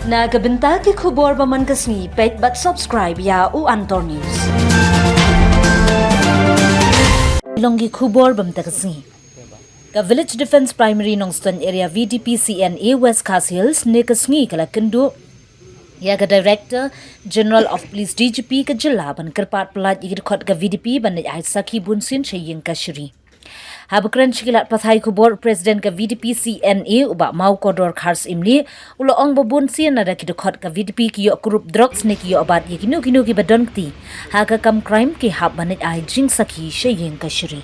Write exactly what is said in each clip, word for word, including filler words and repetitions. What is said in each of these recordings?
Na ka bynta ki khubor ba man ka sngi, peit bad subscribe ïa u Antor News. Long ki khubor ba man ka sngi. Ka Village Defence Primary Nongstoiñ Area V D P C N A West Khasi Hills ne ka sngi ka la kynduh ïa ka Director General of Police D G P ka jylla ban kyrpad palat ïa ki dkhot ka V D P ban leit ai sakhi bunsien sha ïing kashari. Haba kren sha ki lad pathai khubor, President ka V D P C N A u Bah Mawkordor Kharsyimli u la ong ba bunsien lada ki dkhot ka V D P ki ïoh kurup drugs ne ki ïoh bat ïa kino kino kiba don kti ha ka kam crime, ki hap ban leit ai jingsakhi sha ïing kashari.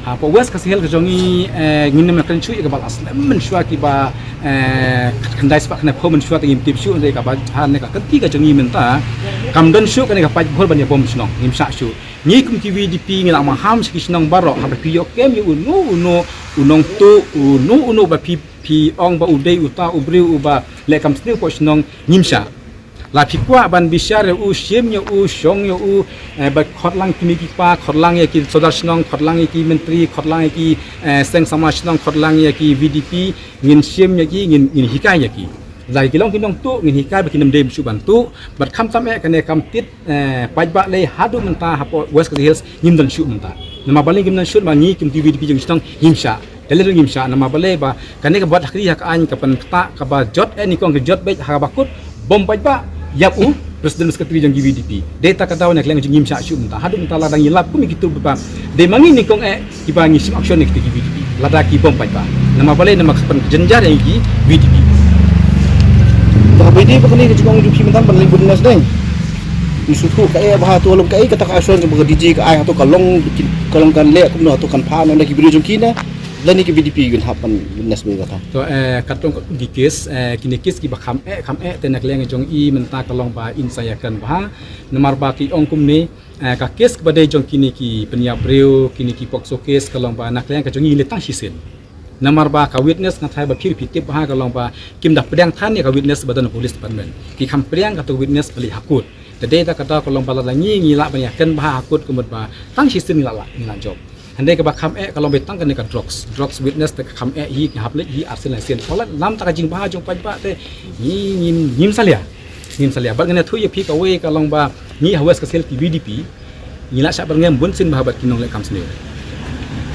Hapoh West Khasi Hills ka jong ngi, eh, ngin ym kren shuh ïa ka ba la slem mynshuwa kiba, eh, khyndai spah khyndai phew mynshuwa te ngim tip shuh, hynrei kaba ha ne ka kynti ka jong ngi mynta kam don shuh kane ka paidbah ban ïa bom shnong, ngim shah shuh. Ngi kum ki V D P ngi la maham sha ki shnong baroh, haba phi ïoh kem ïa uno uno u nongtuh, uno uno ba phi, phi ong ba u dei uta u briew uba leh kam sniew hapoh shnong, ngim shah. La phi kwah ban bishar ïa u, shim ïa u, shong ïa u, eh, ba khot lang ki mei ki pa, khot lang ïa ki sordar shnong, khot lang ïa ki myntri, khot lang ïa ki, eh, seng samla shnong, khot lang ïa ki V D P, ngin shim ïa ki, ngin, ngin hikai ïa ki. Lada ki long ki nongtuh, ngin hikai ba kin ym dei shuh ban tuh, bad khamtam eh kane kam tied, eh, paidbah lei haduh mynta hapoh West Khasi Hills ngim don shuh mynta. Namar balei ngim don shuh? Ba ngi kum ki V D P jong shnong ngim shah. Te lei ruh ngim shah, namar balei ba kane ka bad ha ka ri ha ka aiñ ka pynktah kaba jot eh nyngkong ka jot beit ha kaba kut bom paidbah ïap u President Secretary jong ki V D P. Dei ta ka daw na ka liang jong ngi ngim shah shuh mynta. Haduh mynta lada ngi lap kum ki tu ba dei ma ngi nyngkong eh kiba ngi shim action ïa kita ki V D P. Lada ki bom paidbah. Namar balei? Namar ka pynjynjar ïa ngi ki V D P. Ba ba dei ba kane ka jingong jong phi mynta ban leh witness dei. Ngi sngewthuh kaei ba hato long kaei kata ka action kaba ka D G ka ai, hato ka long, ka long kan leh kumno, hato kan pha noh na ki briew jong ki ne? Lane ki V D P kin hap ban witness beit kata. To, eh, katkum ki case, eh, kine case kiba kham eh, kham eh te na ka liang jong i mynta ka long ba in sa ïakren bha. Namar ba ki ong kumne, eh, ka case kaba dei jong kine ki pynïap briew, kine ki POCSO case ka long ba na ka liang ka jong i leh tang shisien. Namar ba ka witness nga tharai ba phi ruh phi tip bha ka long ba kim da pdiang than ïa ka witness ba don ha police department. Ki kham pdiang kata witness ba leit ha court. Te dei ta kata ka long ba lada ngi ngi lah ban ïakren bha ha court ka mut ba tang shisien ngi lah lah ngi lah jop. Hynrei kaba kham eh ka long ba tang kane ka drugs. Drugs witness te ka kham eh hi, ngi hap leit hi arsien laisien. Palat lam ta ka jingbha jong paidbah te ngi ngim, ngim salia. Ngim salia. Bad ngan ïathuh ïa phi kawei ka long ba ngi ha West Khasi Hills ki V D P ngi la shah byrngem bunsien bha bad ki nongleh kam sniew.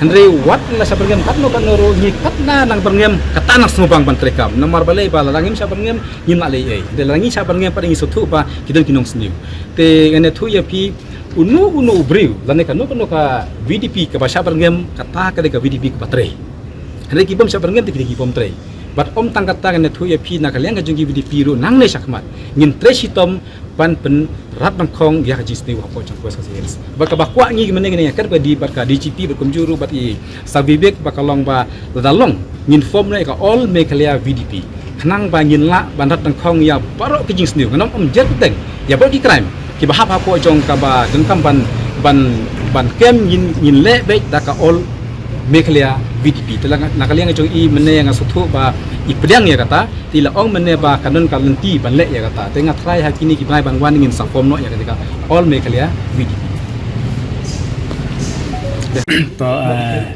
Hynrei wat la shah byrngem katno katno ruh, ngi katba nang byrngem kata nang sngewbang ban treikam. Namar balei? Ba lada ngim shah byrngem ngim lah leh ei. Hynrei lada ngi shah byrngem pat ngi sngewthuh ba ki don ki nongsniew. Te ngan ïathuh ïa phi, uno uno u briew lane kano kano ka V D P kaba shah byrngem, kata ka dei ka V D P kaba trei. Hynrei ki bym shah byrngem te ki dei ki bym trei. Bad ym tang kata, ngan ïathuh ïa phi na ka liang ka jong ki V D P ruh nangne shakhmat ngin trei shitom ban pynrap nyngkong ïa ka jingsniew hapoh jong ka West Khasi Hills. Bad kaba kwah ngi mynne ngi ïakren bad i, bad ka D G P bad kumjuh ruh bad i Sir Vivek ba ka long ba lada long ngin form noh ïa ka All Meghalaya V D P. Khnang ba ngin lah ban rap nyngkong ïa baroh ki jingsniew, ngan ym jer kyrteng, ïa baroh ki crime kiba hap hapoh jong kaba donkam ban, ban, ban kem, ngin, ngin leh beit da ka All Meghalaya V D P. Te la nga, na ka liang jong i mynne nga sngewthuh ba i pdiang ïa kata, te i la ong mynne ba kan don ka lynti ban leh ïa kata. Te nga tharai ha kine ki bnai ban wan ngin sa form noh ïa kata ka All Meghalaya V D P. To, eh,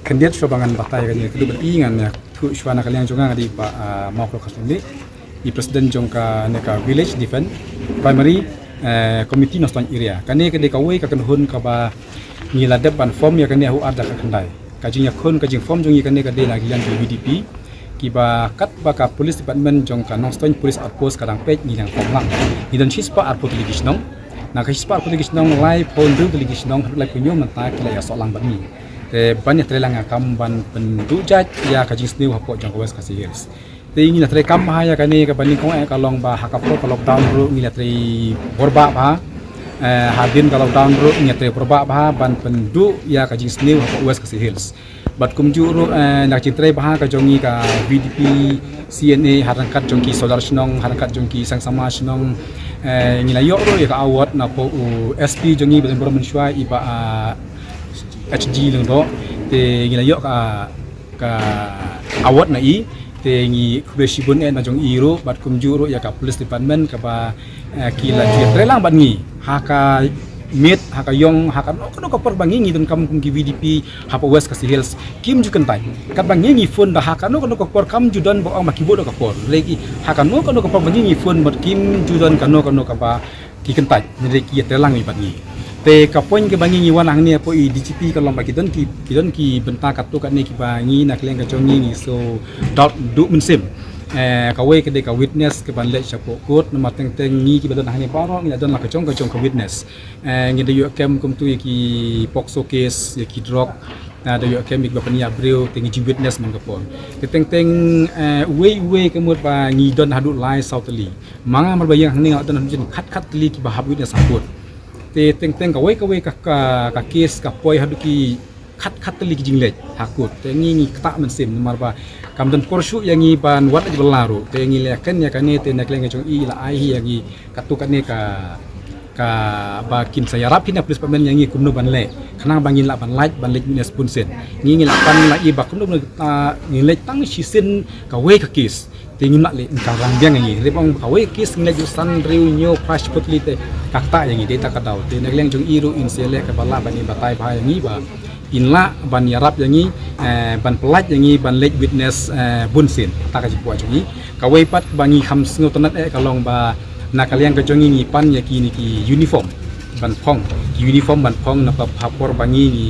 khyndiat shuwa ba ngan batai ïa kane ka kyrduh bad i, ngan ïathuh shuwa na ka liang jong nga, nga dei Bah, ah, Mawkordor Kharsyimli, i President jong kane ka Village Defence Primary, eh, Committee Nongstoiñ Area. Kane ka dei kawei ka kynhun kaba ngi la dep ban form ïa kane ha u ar hajar khatkhyndai. Ka jingïakhun, ka jingform jong ngi kane ka dei na ka liang ki V D P, kiba katba ka Police Department jong ka Nongstoiñ Police Outpost ka dang peit, ngi dang form lang. Ngi don shispah arphew tylli ki shnong. Na ka shispah arphew tylli ki shnong, laiphew hynriew tylli ki shnong, laiphew hynñiew mynta ki la ïasoh lang bad ngi. Te ban ïatreilang ïa ka kam ban pynduh jait ïa ka jingsniew hapoh jong ka West Khasi Hills. Te ngi la treikam bha ïa kane kaba nyngkong eh ka long ba ha ka por ka lockdown ruh ngi la trei bor bha bha. Eh, hadien ka lockdown ruh ngi la trei bor bha bha ban pynduh ïa ka jingsniew hapoh West Khasi Hills. Bad kumjuh ruh, eh, na ka jingtrei bha ka jong ngi ka V D P C N A, ha ryngkat jong ki sordar shnong, ha ryngkat jong ki seng samla shnong, eh, ngi la ïoh ruh ïa ka award napoh u S P jong ngi ba don burom mynshuwa, i Bah, ah, H G Lyngdoh. Te ngi la ïoh ka, ka award na i. Te ngi khublei shibun eh na jong i ruh bad kumjuh ruh ïa ka Police Department kaba, eh, ki la ju ïatreilang bad ngi ha ka miet, ha ka ïong, ha kano kano ka por ba ngi ngi donkam kum ki VDP hapoh West Khasi Hills, kim ju kyntait. Katba ngi ngi phone da ha kano kano ka por kam ju don ba ong ba ki vote ha ka por. Lei ki ha kano kano ka por ba ngi ngi phone bad kim ju don kano kano kaba ki kyntait, hynrei ki ïatreilang bad ngi. Te ka point kaba ngi ngi wan hangne hapoh i DGP ka long ba ki don ki, ki don ki bynta katto katne kiba ngi na ka liang ka jong ngi ngi shu doubt duh mynsiem. Eh, kawei ka dei ka witness kaban leit shapoh court, namar teng teng ngi kiba don hangne baroh ngi la don la ka jong ka jong ka witness. Eh, ngi da ïoh kem kumtu ïa ki POCSO case, ïa ki drug, eh, da ïoh kem ïa kiba pynïap briew, te ngi ju witness man ka por. Te teng teng, eh, uwei uwei ka mut ba ngi don haduh lai saw tylli. Ma nga mar ba ïeng hangne nga don haduh jin khat khat tylli kiba hap witness ha court. Te teng teng kawei kawei ka, ka, ka case ka poi haduh ki khat khat tylli ki jingleit ha court. Te ngi ngi ktah mynsiem namar ba kam don por shuh ïa ngi ban wad ïa ki bylla ruh. Te ngi la ken ïa kane, te na ka liang ka jong i la ai hi ïa ngi katto katne ka, kaba kin sa ïarap hi na police department ïa ngi kumno ban leh, khnang ba ngin lah ban lait, ban leit witness bun sien. Ngi ngi la pan la i ba kumno ban, ah, ngin leit tang shisien kawei ka case. Te ngim lah leh, ka rang biang ïa ngi. Hynrei ba ong kawei ka case ngin leit ju san hynriew hynñiew phra shiphew tylli te ka ktah ïa ngi, dei ta ka daw. Te na ka liang jong i ruh in sa leh kaba lah ban i batai bha ïa ngi ba in lah ban ïarap ïa ngi, eh, ban pyllait ïa ngi ban leit witness, eh, bun sien. Ta ka jingkwah jong i. Kawei pat ba ngi kham sngewtynnat eh ka long ba na ka liang ka jong i ngi pan ïa kine ki uniform ban phong. Ki uniform ban phong na ka por ba ngi ngi,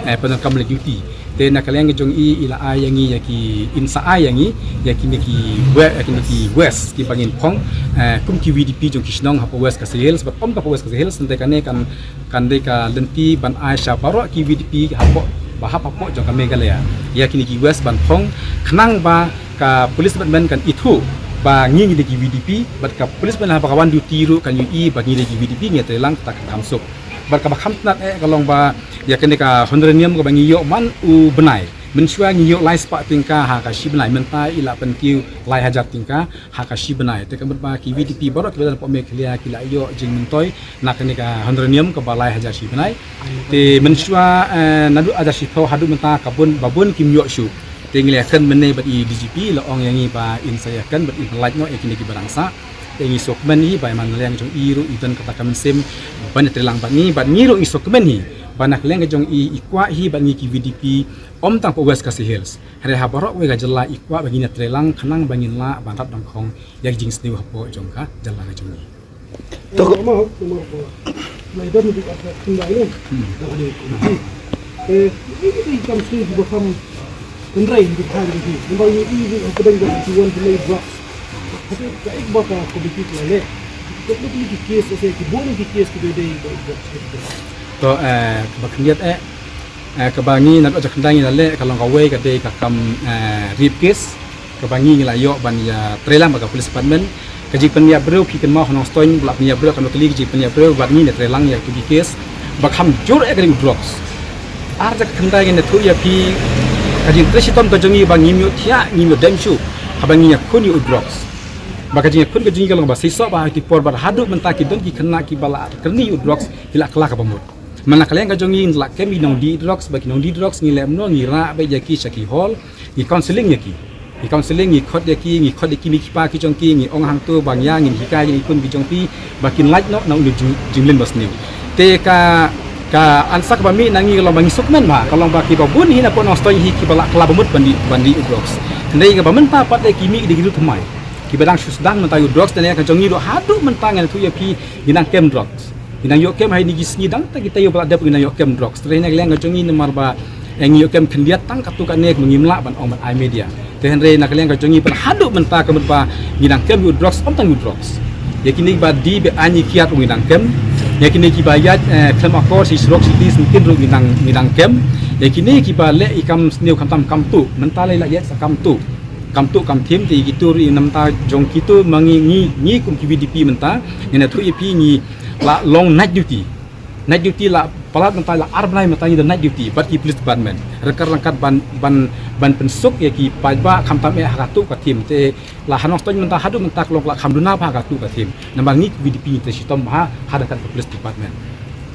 eh, pyndonkam leit duty. Te na ka liang ka jong i i la ai ïa ngi ïa ki, in sa ai ïa ngi ïa kine ki we-, ïa kine ki vest kiba ngin phong, eh, kum ki VDP jong ki shnong hapoh West Khasi Hills, bad ym tang hapoh West Khasi Hills, hynrei kane kan kan dei ka lynti ban ai sha baroh ki VDP hapoh, ba hap hapoh jong ka Meghalaya. Ïa kine ki vest ban phong khnang ba ka police department kan ithuh ba ngi ngi dei ki VDP, bad ka police department haba ka wan duty ruh kan ïohi ba ngi dei ki VDP, ngi ïatreilang, kata kan kham suk. Bad kaba kham tynnat eh ka long ba ïa kane ka honorarium kaba ngi ïoh man u bnai. Mynshuwa ngi ïoh lai spah tyngka ha ka shi bnai, mynta i la pynkiew lai hajar tyngka ha ka shi bnai. Te ka mut ba ki VDP baroh kiba don hapoh Meghalaya ki la ïoh jingmyntoi na kane ka honorarium kaba lai hajar shi bnai. Te mynshuwa, eh, naduh hajar shiphew haduh mynta ka bun, ba bun kim ïoh shuh. Te ngi la ïakren mynne bad i DGP, la ong ïa ngi ba in sa ïakren bad in pyllait noh ïa kine kiba dang sah. Te ngi sngewkmen hi ba man la ïa ngi jong i ruh i don kata ka mynsiem ban ïatreilang bad ngi, bad ngi ruh ngi sngewkmen hi ba na ka liang ka jong i i kwah hi bad ngi ki VDP, ym tang hapoh West Khasi Hills, hynrei ha baroh kawei ka jylla i kwah ba ngin ïatreilang khnang ba ngin lah ban rat dang khong ïa ki jingsniew hapoh jong ka jylla ka jong i. To ko ma, ko ma ko. Lai don di ka khyndiat ne. Hmm. Da ka dei ko. Eh, ini di kam sini di bakam kendrai di khyndiat di. Nampak ini di apa dan di tuan di lai bak. Tapi ka ek baka ko di kit lai le. Ko di kit case, saya ki bun ki case ki dei dei bak. To, eh, bak khyndiat eh. Eh, kaba ngi naduh jaka khyndiat ngi la leh ka long kawei ka dei ka kam, eh, rape case. Kaba ngi ngi la ïoh ban ïatreilang bad ka police department. Ka jingpynïap briew phi kynmaw ha Nongstoiñ ba la pynïap briew, kano tylli ka jingpynïap briew bad ngi ngi ïatreilang ïa kito ki case. Ba kham jur eh ka dei u drugs. Ar jaka khyndiat ngi ïathuh ïa phi ka jingtrei shitom ka jong ngi ba ngim ïoh thiah, ngim ïoh dem shuh haba ngi ïakhun ïa u drugs. Ba ka jingïakhun ka jong ngi ka long ba shisha ba ha kito ki por bad haduh mynta ki don ki khynnah kiba la kyrni ïa u drugs ki la kylla kaba mut. Man la ka liang ka jong ngi ngi la kem ïa ki nongdie drugs, ba ki nongdie drugs ngi leh kumno, ngi rah beit ïa ki sha ki hall, ngi counselling ïa ki. Ngi counselling, ngi khot ïa ki, ngi khot ïa ki mei ki pa ki jong ki, ngi ong hangto ba ngi ïa ngin hikai ïa ki khun ki jong phi ba kin lait noh na une u jing, jingmlien basniew. Te ka, ka answer kaba mih na ngi ka long ba ngi sngewkmen bha, ka long ba kiba bun hi na poh Nongstoiñ hi kiba la kylla ba mut ban dih, ban dih u drugs. Hynrei kaba mynta pat de ki mih de ki riewthymmai kiba dang shu sdang mynta ïa u drugs, te na ka jong ngi ruh haduh mynta ngan ïathuh ïa phi ngi dang kem drugs. Ngi dang ïoh kem ha kine ki sngi dang ta kita ïoh ba la dep ngi dang ïoh kem drugs. Te na ka liang ka jong ngi namar ba, eh, ngi ïoh kem khyndiat tang katto katne ba ngim lah ban ong ban ai media. Te hynrei na ka liang ka jong ngi ban haduh mynta ka mut ba ngi dang kem ïa u drugs, ym tang ïa u drugs. Ïa kine kiba die be-aiñ kiad ruh ngi dang kem. Ïa kine kiba ïaid, eh, khlem akor shi surok shi tih syngkien ruh ngi dang, ngi dang kem. Ïa kine kiba leh ïa kam sniew khamtam kam tuh, mynta la ïaid sa kam tuh. Kam tuh kam thim te ïa kito ruh ïa namar jong kito ma ngi, ngi, ngi kum ki VDP mynta ngi ïathuh ïa phi ngi la long night duty. Night duty la palat mynta la ar bnai mynta ngi don night duty bad ki police department. Ryngkat ryngkat ban, ban, ban pynsuk ïa ki paidbah khamtam eh ha kato ka thim. Te la ha Nongstoiñ mynta haduh mynta ka long ka la kham duna bha ha kato ka thim. Namar ngi ki VDP ngi trei shitom bha ha ryngkat ka police department.